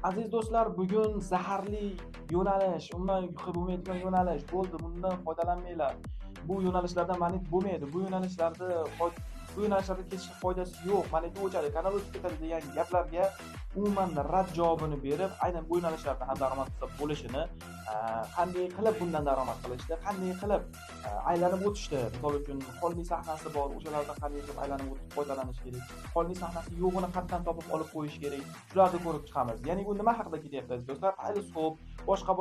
Aziz do'stlar, bugun zaharli yo'nalish, umuman qilib bo'lmaydigan yo'nalish bo'ldi. Bundan foydalanmanglar. Bu yo'nalishlardan monet bo'lmaydi. Bu yo'nalishlarda ketishning foydasi yo'q. Monet o'chadi, kanal o'chib ketadi degan gaplarga umuman rad javobini berib, aynan bu yo'nalishlarda ham daromad qilsa bo'lishini, qanday qilib bundan daromad qilishni, qanday qilib aylanib o'tishni, misol uchun qonli sahnasi bor, o'shalardan qanday qilib aylanib o'tib foydalanish kerak, qonli sahnasi yo'g'ini qayerdan topib olib qo'yish kerak, shularni ko'rib chiqamiz. Ya'ni bu nima haqida ketyapti aziz do'stlar? Teleskop,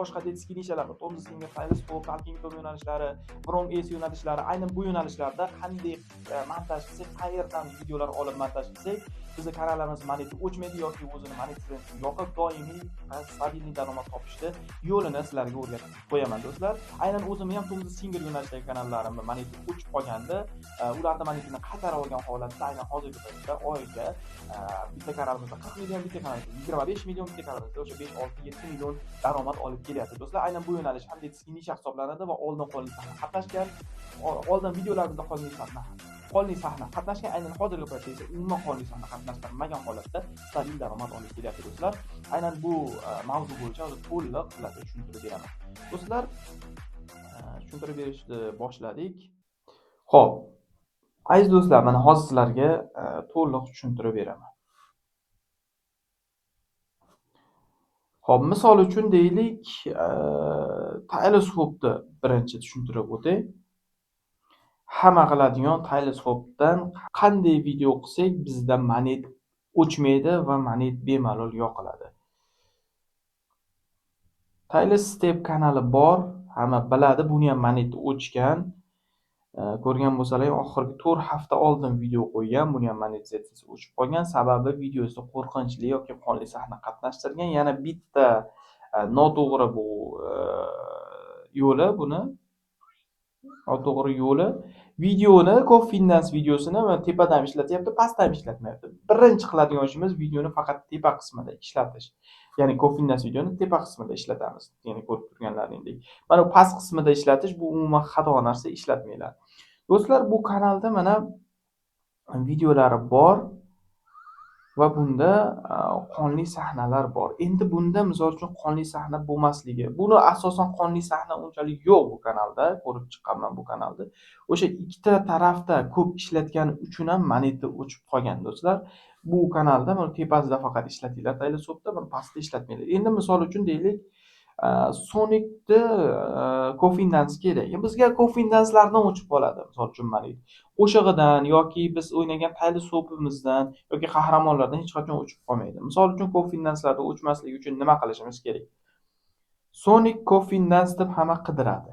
boshqa detskiy nishalar, Tomzi Singer, Teleskop, Talking Tom yo'nalishlari, Wrong S yo'nalishlari, aynan bu yo'nalishlarda qanday montaj qilsak, qayerdan videolar olib montaj qilsak, bizni kanalimiz moneti o'chmaydi yoki o'zini monetizasiyasini yoqib doimiy stabilniy daromad topishni yo'lini sizlarga o'rgatib qo'yaman do'stlar. Aynan o'zimni ham Tomzi Singer yo'nalishidagi kanallarimni moneti o'chib qolganda, ularni monetini qaytarib olgan holatda aynan hozirgi paytda oyiga bitta kanalimizda 40 million, bitta kanalimizda 25 million, bitta kanalimizda o'sha 5, 6, 7 million daromad olib kelyapti do'stlar. Aynan bu yo'nalish ham detskiy nisha hisoblanadi va oldin qonli sahna qatnashgan, oldin videolarimizda qonli sahna qatnashgan, aynan hozirgi paytda esa umuman qonli sahna qatnashtirmagan holatda stabil daromad olib kelyapti do'stlar. Aynan bu mavzu bo'yicha hozir to'liq sizlarga tushuntirib beraman. Do'stlar, tushuntirib berishni boshladik. Xo'p, aziz do'stlar, mana hozir sizlarga to'liq tushuntirib beraman. Xo'p, misol uchun deylik, teleskopni birinchi tushuntirib o'tay. Hamma qiladigan teleskopdan qanday video qilsak bizda monet o'chmaydi va monet bemalol yoqiladi. Telestep kanali bor, hamma biladi, buni ham monet o'chgan. Ko'rgan bo'lsalar, oxirgi 4 hafta oldin video qo'ygan, buni ham monetizatsiyasi o'chib qolgan. Sababi videosida qo'rqinchli yoki qonli sahna qatnashtirgan. Yana bitta noto'g'ri bu yo'li, buni noto'g'ri yo'li videoni Coffin Dance videosini tepadan ishlatyapti, pastdan ishlatmayapti. Birinchi qiladigan ishimiz videoni faqat tepa qismida ishlatish. Ya'ni Coffin Dance videoni tepa qismida ishlatamiz. Ya'ni ko'rib turganlaringdek. Mana bu past qismida ishlatish bu umuman xato narsa, ishlatmanglar. Do'stlar, bu kanalda mana videolari bor va bunda qonli sahnalar bor. Endi bunda misol uchun qonli sahna bo'lmasligi. Buni asosan qonli sahna unchalik yo'q bu kanalda, ko'rib chiqqanman bu kanalda. O'sha ikkita tarafda ko'p ishlatgani uchun ham moneti o'chib qolgan do'stlar. Bu kanalda mana tepasida faqat ishlatinglar, teleskopda, buni pastda ishlatmanglar. Endi misol uchun deylik, Sonicni Coffin Dance kerak. Bizga Coffin Dance'lardan o'chib qoladi, misol uchun monet. Qo'shig'idan yoki biz o'ynagan teleskopimizdan yoki qahramonlardan hech qachon o'chib qolmaydi. Misol uchun Coffin Dance'larda o'chmasligi uchun nima qilishimiz kerak? Sonic Coffin Dance deb hamma qidiradi.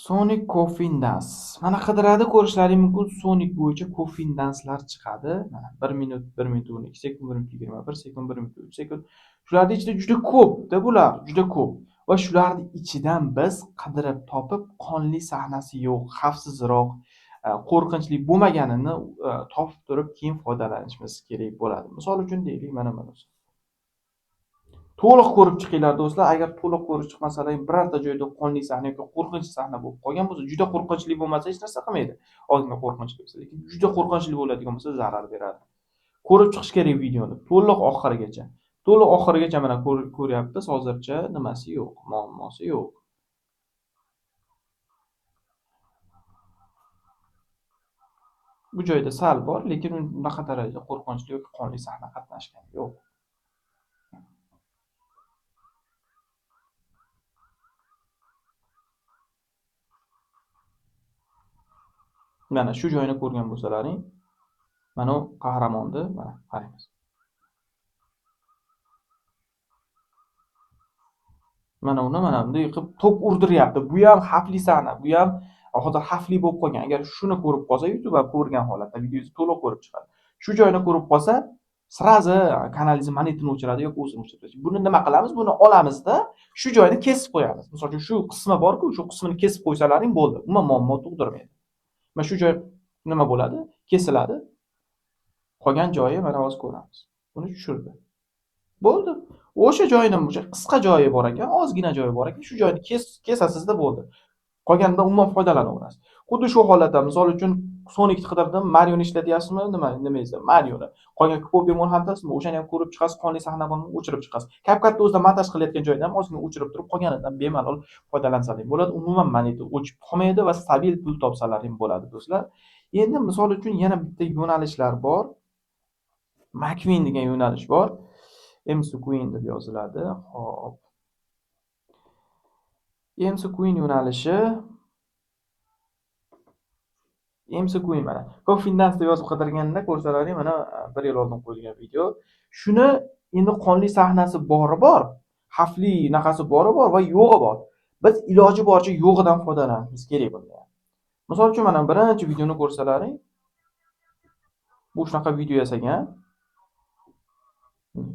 Sonic Coffin Dance. Mana qidiradi, ko'rishlaring mumkin. Sonic bo'yicha Coffin Dance'lar chiqadi. Mana 1 minut, 1 minut 12 sekund, 1 minut 21 sekund, 1 minut 3 sekund. Shularning ichida juda ko'p-da bular, juda ko'p. Va shularning ichidan biz qidirib topib, qonli sahnasi yo'q, xavfsizroq, qo'rqinchli bo'lmaganini topib turib keyin foydalanishimiz kerak bo'ladi. Misol uchun deylik, mana buni. To'liq ko'rib chiqinglar do'stlar. Agar to'liq ko'rib chiqmasalar, birorta joyda qonli sahna yoki qo'rqinchli sahna bo'lib qolgan bo'lsa, juda qo'rqinchli bo'lmasa hech narsa qilmaydi. Ozgina qo'rqinchli bo'lsa, lekin juda qo'rqinchli bo'ladigan bo'lsa zarar beradi. Ko'rib chiqish kerak videoni to'liq oxirigacha. To'liq oxirigacha mana ko'ryapmiz, hozircha nimasi yo'q, muammosi yo'q. Bu joyda sal bor, lekin unaqa darajada qo'rqinchli yoki qonli sahna qatnashgani yo'q. Mana shu joyini ko'rgan bo'lsalaring, mana u qahramonni, mana qaraymiz. Mana uni mana bunday qilib to'p urdiryapti. Bu ham xavfli sahna, bu ham hozir xavfli bo'lib qolgan. Agar shuni ko'rib qolsa, YouTube ham ko'rgan holatda videoni to'liq ko'rib chiqadi. Shu joyini ko'rib qolsa, srazi kanalingizni monetini o'chiradi yoki o'zini o'chiradi. Buni nima qilamiz? Buni olamizda, shu joyini kesib qo'yamiz. Misol uchun shu qismi bor-ku, shu qismini kesib qo'ysalaring bo'ldi. Umuman muammo tug'dirmaydi. Mana shu joy nima bo'ladi? Kesiladi. Qolgan joyi mana hozir ko'ramiz. Buni tushirdi. Bo'ldi. O'sha joyini, o'sha qisqa joyi bor ekan, ozgina joyi bor ekan, shu joyini kesasizda bo'ldi. Qolganidan umuman foydalanaverasiz. Xuddi shu holatda, misol uchun Sonicni qidirdim, Marioni ishlatyapsizmi? Nima esa? Marioni. Qolgan K-pop Demon Huntersmi? O'shani ham ko'rib chiqasiz, qonli sahna bormi? O'chirib chiqasiz. CapCutda o'zida montaj qilayotgan joyda ham ozgina o'chirib turib, qolganidan bemalol foydalansalaring bo'ladi. Umuman moneta o'chib qolmaydi va stabil pul topsalaring bo'ladi, do'stlar. Endi misol uchun yana bitta yo'nalishlar bor. McQueen degan yo'nalish bor. MC Queen deb yoziladi. Xo'p. MC Queen yo'nalishi MC Queen mana. Coffin Dance deb yozib qidirganda ko'rsalaring, mana bir yil oldin qo'yilgan video. Shuni endi qonli sahnasi bori bor, xavfli naqasi bori bor va yo'g'i bor. Biz iloji boricha yo'g'idan foydalanishimiz kerak bunda. Misol uchun mana birinchi videoni ko'rsalaring, bu shunaqa video yasagan,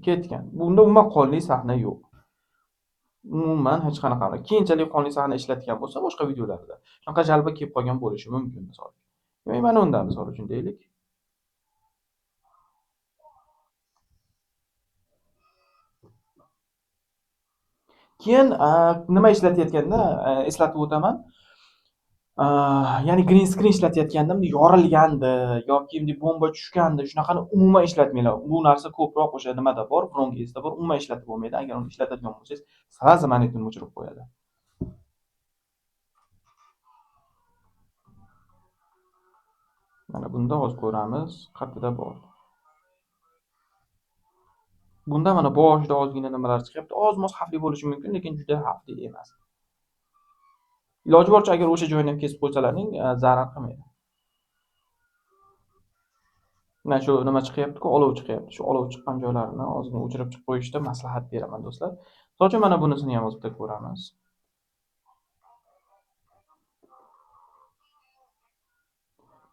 ketgan. Bunda umuman qonli sahna yo'q. Umuman hech qanaqa. Keyinchalik qonli sahna ishlatgan bo'lsa boshqa videolarda shunaqa jalba kelib qolgan bo'lishi mumkin misol uchun. Demak, mana undan misol uchun deylik. Keyin nima ishlatayotganda eslatib o'taman. Ya'ni green screen ishlatayotganda bunday yorilgandi yoki bunday bomba tushgandi, shunaqani umuman ishlatmanglar. Bu narsa ko'proq o'sha nimada bor, Wrongesda bor, umuman ishlatib bo'lmaydi. Agar uni ishlatadigan bo'lsangiz, sразу monetani o'chirib qo'yadi. Mana bunda hozir ko'ramiz, qayerda bor. Bunda mana boshida ozgina nimalar chiqyapti. Oz-moz xavfli bo'lishi mumkin, lekin juda xavfli emas. Iloji boricha agar o'sha joyini ham kesib qo'ysalaring, zarar qilmaydi. Mana shu nima chiqyapti-ku, olov chiqyapti. Shu olov chiqqan joylarini ozgina o'chirib chiqib qo'yishda maslahat beraman, do'stlar. Misol uchun mana bunisini ham hozir bitta ko'ramiz.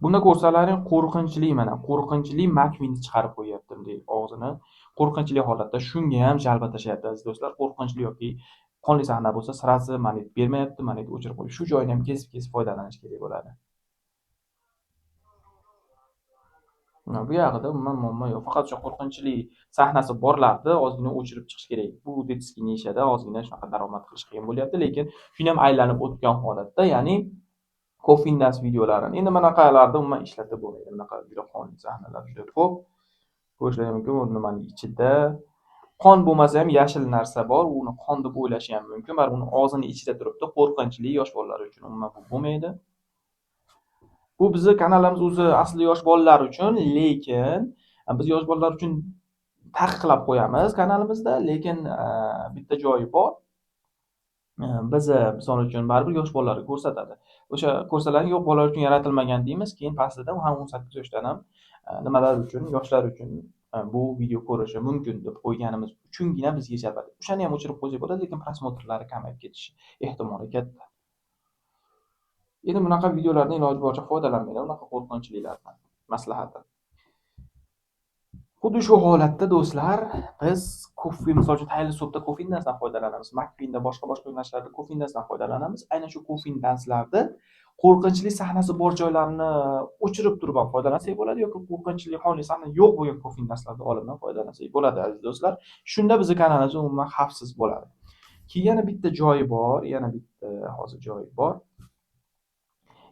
Bunda ko'rsalaring qo'rqinchli, mana qo'rqinchli McQueenni chiqarib qo'yapti bunday og'zini. Qo'rqinchli holatda shunga ham jalba tashlayapti aziz do'stlar. Qo'rqinchli yoki qonli sahna bo'lsa, sirasi monet bermayapti, monet o'chirib qo'yib, shu joyini ham kesib-kesib foydalanish kerak bo'ladi. Mana bu yog'ida umuman muammo yo'q. Faqat o'sha qo'rqinchli sahnasi borlardi, ozgina o'chirib chiqish kerak. Bu detskiy nishada ozgina shunaqa daromad qilish qiyin bo'lyapti, lekin shuni ham aylanib o'tgan holatda, ya'ni Coffin Dance videolarini. Endi manaqalarda umuman ishlatib bo'lmaydi. Bunaqa juda qonli sahnalar juda ko'p. Ko'rishlaring mumkin, bu nimaning ichida qon bo'lmasa ham yashil narsa bor, uni qon deb o'ylashi ham mumkin. Baribir uni og'zini ichida turibdi, qo'rqinchli yosh bolalar uchun umuman bu bo'lmaydi. Bu bizni kanalimiz o'zi asli yosh bolalar uchun, lekin biz yosh bolalar uchun taqiqlab qo'yamiz kanalimizda, lekin bitta joyi bor. Biz misol uchun baribir yosh bolalarga ko'rsatadi. O'sha ko'rsalaring yo'q bolalar uchun yaratilmagan deymiz, keyin pastida u ham 18 yoshdan ham nimalar uchun, yoshlar uchun bu video ko'rishi mumkin deb qo'yganimiz uchungina bizga jalb. O'shani ham o'chirib qo'ysak bo'ladi, lekin prosmotrlari kamayib ketishi ehtimoli katta. Endi bunaqa videolardan iloji boricha foydalanmanglar, unaqa qo'rqinchlilardan maslahati. Xuddi shu holatda do'stlar, biz kofe, misol uchun Tayli Soapda Coffin Dance'dan foydalanamiz, McQueen'da boshqa-boshqa yo'nalishlarda Coffin Dance'dan foydalanamiz. Aynan shu Coffin Dance'larda qo'rqinchli sahnasi bor joylarni o'chirib turib ham foydalansak bo'ladi yoki qo'rqinchli qonli sahna yo'q bo'lgan Coffin Dance'larda olib ham foydalansak bo'ladi, aziz do'stlar. Shunda bizning kanalimiz umuman xavfsiz bo'ladi. Keyin yana bitta joyi bor, yana bitta hozir joyi bor.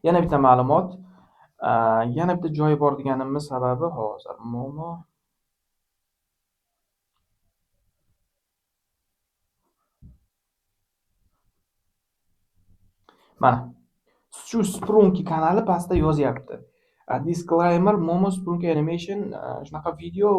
Yana bitta ma'lumot, yana bitta joyi bor deganimning sababi hozir Momo mana shu Sprunki kanali pastda yozyapti. Disclaimer, Momo Sprunki Animation shunaqa video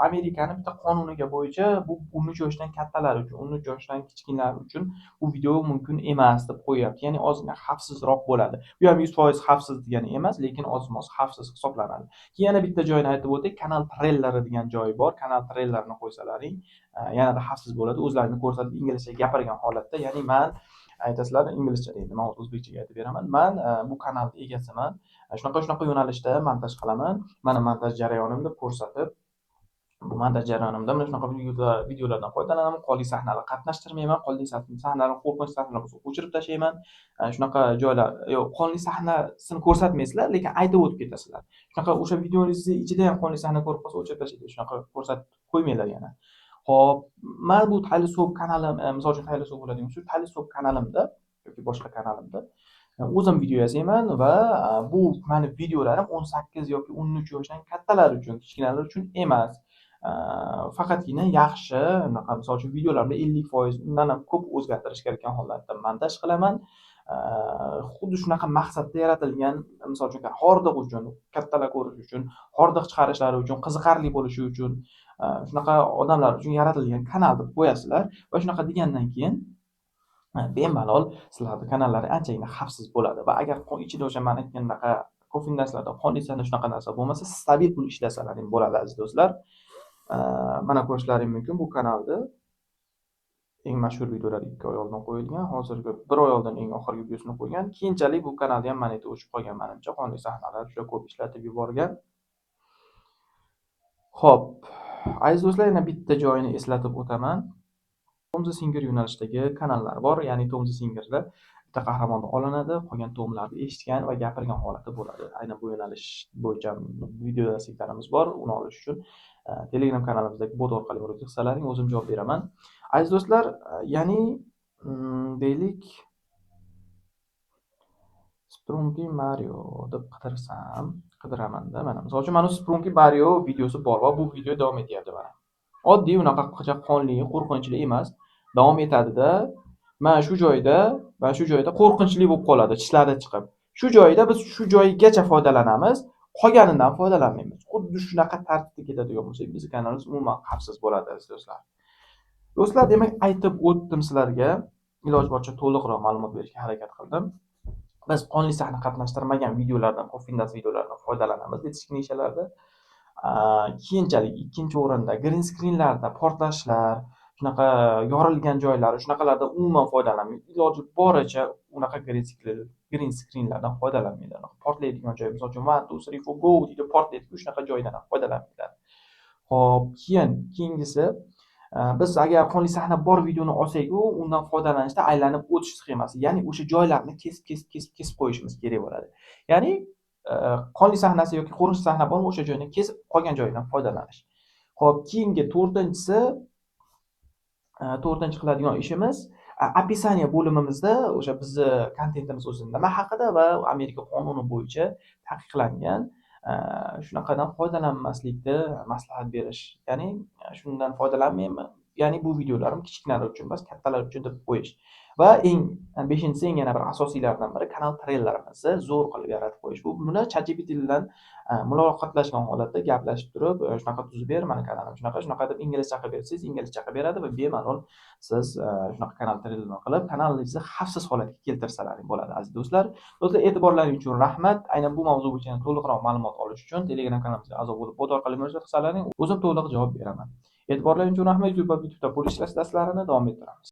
Amerikani bitta qonuniga bo'yicha bu 13 yoshdan kattalar uchun, 13 yoshdan kichkinalar uchun bu video mumkin emas deb qo'yapti. Ya'ni ozgina xavfsizroq bo'ladi. Bu ham 100% xavfsiz degani emas, lekin oz-moz xavfsiz hisoblanadi. Keyin yana bitta joyini aytib o'tay, kanal treyleri degan joyi bor. Kanal treylerini qo'ysalaring, yanada xavfsiz bo'ladi. O'zlarini ko'rsatib inglizcha gapirgan holatda, ya'ni men aytasizlar inglizcha deydi, men o'zbekchaga aytib beraman. Men bu kanalning egasiman. Shunaqa yo'nalishda montaj qilaman. Mana montaj jarayonimni deb ko'rsatib, bu montaj jarayonimda mana shunaqa videolardan foydalanaman, qonli sahnalar qatnashtirmayman, qonli sahnalar, qo'rqinchli sahnalar bo'lsa o'chirib tashlayman. Shunaqa joylar, yo'q, qonli sahnasini ko'rsatmaysizlar, lekin aytib o'tib ketasizlar. Shunaqa o'sha videongizni ichida ham qonli sahna ko'rib qolsa o'chirib tashlaydi. Shunaqa ko'rsatib qo'ymanglar yana. Xo'p, men bu Tayli Soap kanalim, misol uchun Tayli Soap bo'ladigan bo'lsa, Tayli Soap kanalimda yoki boshqa kanalimda O'zim video yasayman va bu mani videolarim 18 yoki 13 yoshdan kattalar uchun, kichkinalar uchun emas. Faqatgina yaxshi, unaqa, misol uchun, videolarimda 50%, undan ham ko'p o'zgartirish kerakkan holatda montaj qilaman. Xuddi shunaqa maqsadda yaratilgan, misol uchun, hordiq uchun, kattalar ko'rishi uchun, hordiq chiqarishlari uchun, qiziqarli bo'lishi uchun, shunaqa odamlar uchun yaratilgan kanal deb qo'yasizlar va shunaqa degandan keyin bemalol sizlarni kanallari anchagina xavfsiz bo'ladi. Va agar ichida o'sha man aytgandaqa кофе darslarda, qonli sahna, shunaqa narsa bo'lmasa, stabil pul ishlasalaring bo'ladi, aziz do'stlar. Mana, ko'rishlaring mumkin, bu kanalda eng mashhur videolar 2 oy oldin qo'yilgan, hozirgi bir oy oldin eng oxirgi videosini qo'ygan. Keyinchalik bu kanalda ham moneta o'chib qolgan manimcha, qonli sahnalar juda ko'p ishlatib yuborgan. Xo'p, aziz do'stlar, yana bitta joyini eslatib o'taman. Tom the Singer yo'nalishidagi kanallar bor, ya'ni Tom the Singerda bitta qahramonni olinadi, qolgan Tomlarni eshitgan va gapirgan holati bo'ladi. Aynan bu yo'nalish bo'yicha video darsliklarimiz bor. Uni olish uchun Telegram kanalimizdagi bot orqali murojaat qilsalaring, o'zim javob beraman. Aziz do'stlar, ya'ni deylik, Sprunki Mario deb qidirsam, qidiramanda, mana, misol uchun, mana Sprunki Mario videosi bor va bu video davom etyapti mana. Oddiy, unaqa qonli, qo'rqinchli emas. Davom etadida, mana shu joyda qo'rqinchli bo'lib qoladi, tishlari chiqib. Shu joyda biz shu joygacha foydalanamiz, qolganidan foydalanmaymiz. Xuddi shunaqa tartibda ketadigan bo'lsak, bizni kanalimiz umuman xavfsiz bo'ladi, aziz do'stlar. Do'stlar, demak, aytib o'tdim sizlarga. Iloji boricha to'liqroq ma'lumot berishga harakat qildim. Biz qonli sahna qatnashtirmagan videolardan, Coffin videolardan foydalanamiz детский nishalarda. Keyinchalik ikkinchi o'rinda green screenlarda portlashlar, shunaqa yorilgan joylari, shunaqalardan umuman foydalanmaymiz. Iloji boricha unaqa green screenlardan foydalanmanglar. Portlaydigan joy, misol uchun, "One, two, three, four, go" deydi, portlaydi, shunaqa joydan ham foydalanmanglar. Xo'p, keyin keyingisi, biz agar qonli sahna bor videoni olsak-u, undan foydalanishda aylanib o'tish sxemasi, ya'ni o'sha joylarni kesib, kesib, kesib, kesib qo'yishimiz kerak bo'ladi. Ya'ni qonli sahnasi yoki qo'rqinchli sahna bormi, o'sha joyini kesib, qolgan joyidan foydalanish. Xo'p, keyingi to'rtinchisi, to'rtinchi qiladigan ishimiz, описание bo'limimizda o'sha bizni kontentimiz o'zi nima haqida va Amerika qonuni bo'yicha taqiqlangan shunaqadan foydalanmaslikni maslahat berish. Ya'ni shundan foydalanmayman, ya'ni bu videolarim kichkinalar uchun emas, kattalar uchun deb qo'yish. Va eng beshinchisi, eng yana bir asosiylaridan biri, kanal treylerimizni zo'r qilib yaratib qo'yish. Buni ChatGPT bilan muloqotlashgan holatda gaplashib turib, shunaqa tuzib ber, mani kanalim shunaqa, shunaqa deb inglizcha qilib bersangiz, inglizcha qilib beradi va bemalol siz shunaqa kanal treylerini qilib, kanalingizni xavfsiz holatga keltirsalaring bo'ladi, aziz do'stlar. Do'stlar, e'tiborlaring uchun rahmat. Aynan bu mavzu bo'yicha to'liqroq ma'lumot olish uchun Telegram kanalimizga a'zo bo'lib, bot orqali murojaat qilsalaring, o'zim to'liq javob beraman. E'tiborlaring uchun rahmat. YouTube va YouTube'da pul ishlash darslarini davom ettiramiz.